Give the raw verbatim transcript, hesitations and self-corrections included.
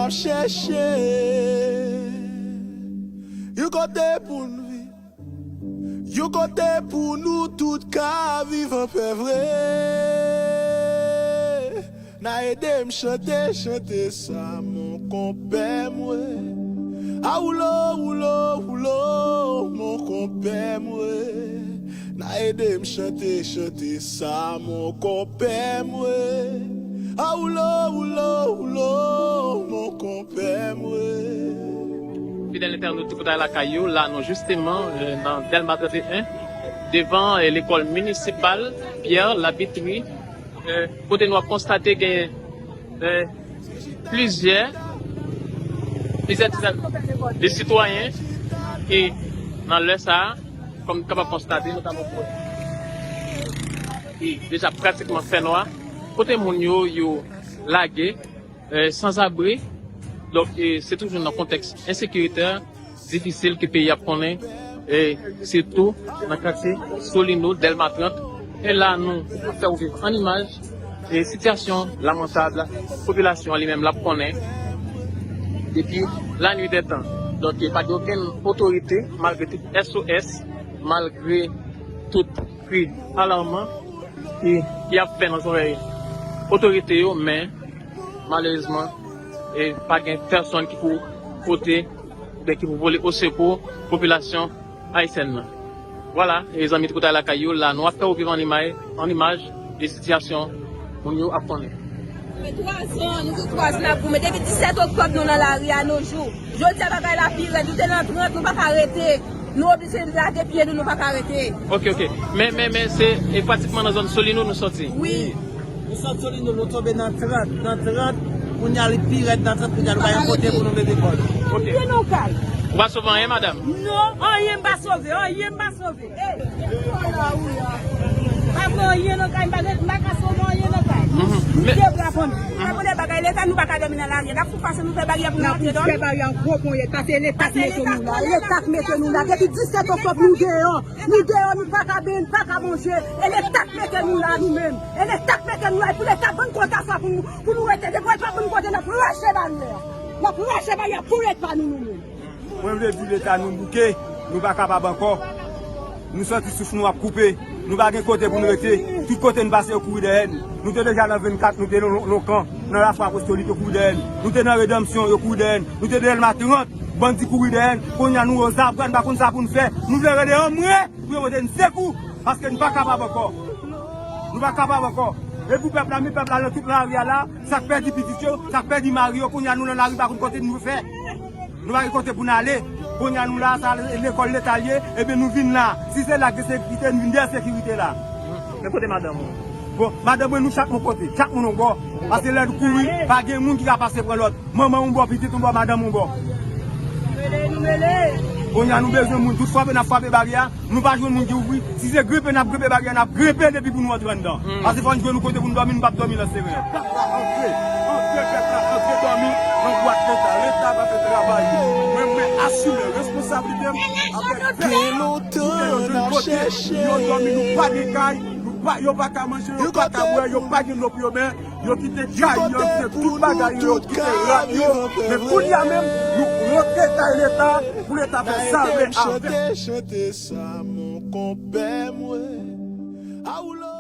Chèche yon kote pou n viv, yon kote pou nou tout ka viv anpè vre. N a ede m chante, chante sa, mon konpè mwen. A woulo, woulo, woulo, mon konpè mwen. N a ede m chante, chante sa, mon konpè mwen. A woulo, woulo, woulo, mon konpè mwen. Fidèl entènot Koutay Lakay yo, la nou jisteman, euh, nan Dèlma trannteyen, devan, euh, lekòl minisipal Pierre Labitrie, euh, kote nou ap konstate gen, euh, plizyè, plizyè dizèn de sitwayen ki nan lè sa a, kòm nou kapab konstate, nou kapab wè ki deja pratikman fènwa, kote moun yo, yo lage, euh, sanzabri. Donk, euh, se toujou nan kontèks ensekiritè, difisil ke peyi ap konnen, e sitou nan katye Solino, Dèlma trant. E la, nou fè w viv an imaj e sitiyasyon lamantab popilasyon an li menm l ap konnen depi lannuit dè tan. Donk, pa gen okenn otorite, malgre tout S O S, malgre tout kri alarman ki, ki ap fè nan zòrèy otorite yo, men malerezman, e pa gen pèsonn ki pou pote oubyen ki pou vole osekou popilasyon ayisyèn nan. Vwala, e zanmi Koutay Lakay yo, la nou ap fè w viv an imaj, an imaj de sitiyasyon moun yo ap konnen. Fè twa zan, nou gen twa zan n ap goumen. Depi disèt oktòb, nou nan lari a, nos jours. Jodi a, bagay la pi rèd. Nou te nan trant, nou pa ka rete. Nou oblije lage pye nou, nou pa ka rete. Ok, ok. Men, men, men, se, e pratikman nan zòn Solino nou sòti. Wi. Nou sòti Solino, nou tonbe nan trant. Nan trant, kounye a li pi rèd nan trant, kounye a nou pa gen kote pou nou mete kò nou. Ok. Ou pa sove anyen, madanm? Non, anyen m pa sove, anyen m pa sove. Pa gen anyen nan kay, m pa gen, m pa ka sove anyen nan kay. Mhm. Nou de bra fanmi. Sa pou de bagay Leta, nou pa ka dòmi nan lari a. N ap fout pase, nou fè baryè pou nou antre dòmi. Fè baryè an gwo ponyèt, paske Leta k mete nou la. Leta k mete nou la. Depi disèt oktòb, nou deyò. Nou deyò, nou pa ka benyen, nou pa ka manje. E Leta k mete nou la, nou menm. E Leta k mete nou la. E pou Leta ban n kòta sa pou nou, pou nou rete. Depi l pa ban n kòta, n ap rache baryè a. N ap rache baryè a pou Leta nou, nou menm. Mwen vle di Leta nou bouke, nou pa kapab ankò. Nou santi souf nou ap koupe, nou pa gen kote pou nou rete. Tout kote n pase, yo kouri dèyè n. Nou te deja nan vennkat, nou te nan Lonkan, nan Lafwa Apostolik, yo kouri dèyè n. Nou te nan Redanmsyon, yo kouri dèyè n. Nou te Dèlma trant, bandi kouri dèyè n. Kounye a nou o Zabra, n pa konn sa pou n fè. Nou vle rele anmwe pou yo pote n sekou, paske n pa kapab ankò. Nou pa kapab ankò. E pou pèp la, men pèp la nan tout lari a la, sa k pèdi pitit yo, sa k pèdi mari yo, kounye a nou nan lari, pa konn kote nou fè. Nou pa gen kote pou n ale. Kounye a nou la, sa lekòl Leta l ye, ebyen nou vin la. Si se la k gen sekirite, nou vin dèyè sekirite la. Men kote madanm ou? Bon, madanm mwen, nou chak yon kote, chak moun yon bò. Paske lè nou kouri, pa gen moun ki ka pase pran lòt. Manman yon bò, pitit yon bò, madanm yon bò. Kounye a nou bezwen moun, tout fwape n ap fwape baryè a, nou pa jwenn moun ki ouvri. Si se grenpe n ap grenpe baryè a, n ap grenpe depi pou nou antre anndan. Hmm. Paske fò n jwenn yon kote pou n dòmi, nou p ap dòmi nan seren. Pèp la antre, antre pèp la, antre dòmi nan bwat Leta. Leta pa fè travay li. Mwen, mwen asime responsablite m avèk pèp la. Gen lontan n ap chèche. Yo dòmi, nou pa gen kay, nou pa, yo pa ka manje, yo pa ka bwè, yo pa gen dlo pou yo bwè. Yo kite kay yo, yo kite tout bagay yo, yo kite rad yo. Men kounye a menm, nou rantre kay Leta pou Leta fè sa l vle avè. Chante, chante sa, mon konpè mwen. A woulo.